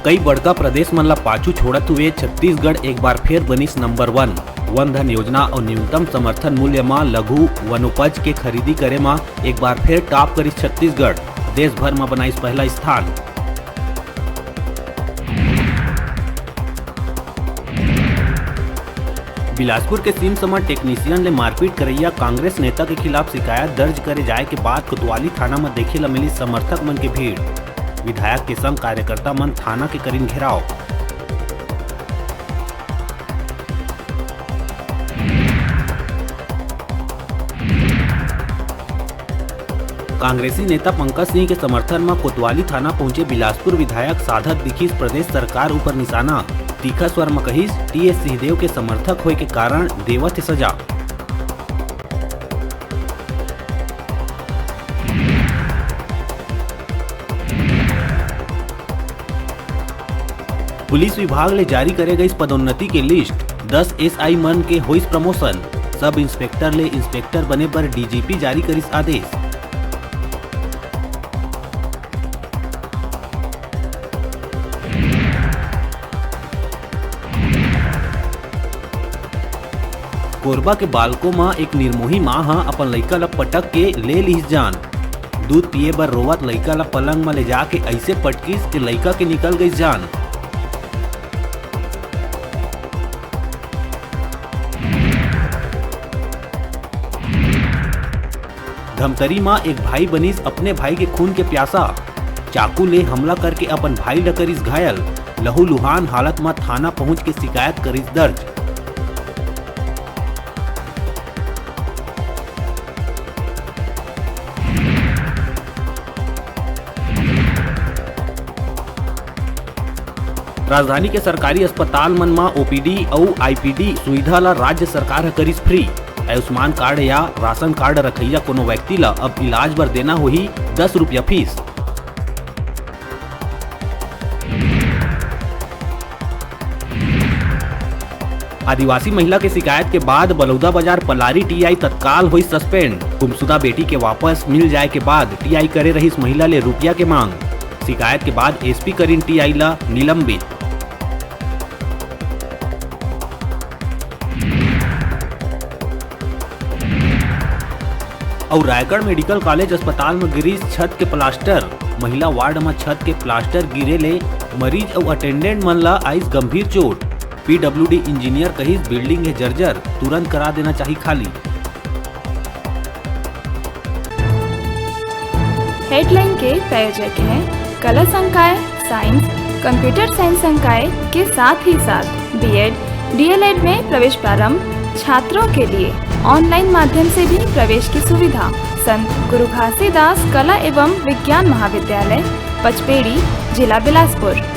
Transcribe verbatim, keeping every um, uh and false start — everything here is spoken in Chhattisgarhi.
कई बड़का प्रदेश मन ला पाछू छोड़त हुए छत्तीसगढ़ एक बार फेर बनिस नंबर वन। वन धन योजना अउ न्यूनतम समर्थन मूल्य म लघु वनोपज के खरीदी करे म एक बार फेर टॉप करिस छत्तीसगढ़, देश भर म बनाइस पहला स्थान। बिलासपुर के सिम्स म टेक्नीशियन ले मारपीट करइया कांग्रेस नेता के खिलाफ शिकायत दर्ज करे जाए के बाद कोतवाली थाना म देखे ल मिली समर्थक मन के भीड़। विधायक के संग कार्यकर्ता मन थाना के करिन घेराव। कांग्रेसी नेता पंकज सिंह के समर्थन म कोतवाली थाना पहुंचे बिलासपुर विधायक साधत दिखिस प्रदेश सरकार ऊपर निशाना। तीखा स्वर म कहिस, टीएस सिंहदेव के समर्थक होय के कारण देवत हे सजा। पुलिस विभाग ले जारी करे गइस पदोन्नति के लिस्ट, दस एसआई मन के होइस प्रमोशन, सब इंस्पेक्टर ले इंस्पेक्टर बने बर डीजीपी जारी करिस आदेश। कोरबा के बालको म एक निर्मोही मां ह अपन लइका ल पटक के ले लिहिस जान। दूध पिए बर रोवत लइका ल पलंग म ले जाके अइसे पटकिस के लइका के निकल गइस जान। धमतरी म एक भाई बनिस अपने भाई के खून के प्यासा, चाकू ले हमला करके अपन भाई ल करिस घायल। लहूलुहान हालत म थाना पहुंच के शिकायत करिस दर्ज। राजधानी के सरकारी अस्पताल मन म ओपीडी अउ आईपीडी सुविधा ल राज्य सरकार ह करिस फ्री। आयुष्मान कार्ड या राशन कार्ड रखइया कोनो व्यक्ति ल अब इलाज बर देना होही दस रुपया फीस। आदिवासी महिला के शिकायत के बाद बलौदाबाजार पलारी टीआई तत्काल होइस सस्पेंड। गुमशुदा बेटी के वापस मिल जाए के बाद टीआई करे रहिस महिला ले रुपया के मांग। शिकायत के बाद एसपी करिन टीआई ला निलंबित। अउ रायगढ़ मेडिकल कॉलेज अस्पताल म गिरिस छत के प्लास्टर। महिला वार्ड म छत के प्लास्टर गिरे ले मरीज अउ अटेंडेंट मन ल आइस गंभीर चोट। पीडब्ल्यूडी इंजीनियर कहिस, बिल्डिंग हे जर्जर, तुरंत करा देना चाही खाली। हेडलाइन के प्रायोजक हैं कला संकाय, साइंस, कंप्यूटर साइंस संकाय के साथ ही साथ बीएड, डीएलएड में प्रवेश प्रारंभ। छात्रों के लिए ऑनलाइन माध्यम से भी प्रवेश की सुविधा। संत गुरु घासीदास कला एवं विज्ञान महाविद्यालय, पचपेड़ी, जिला बिलासपुर।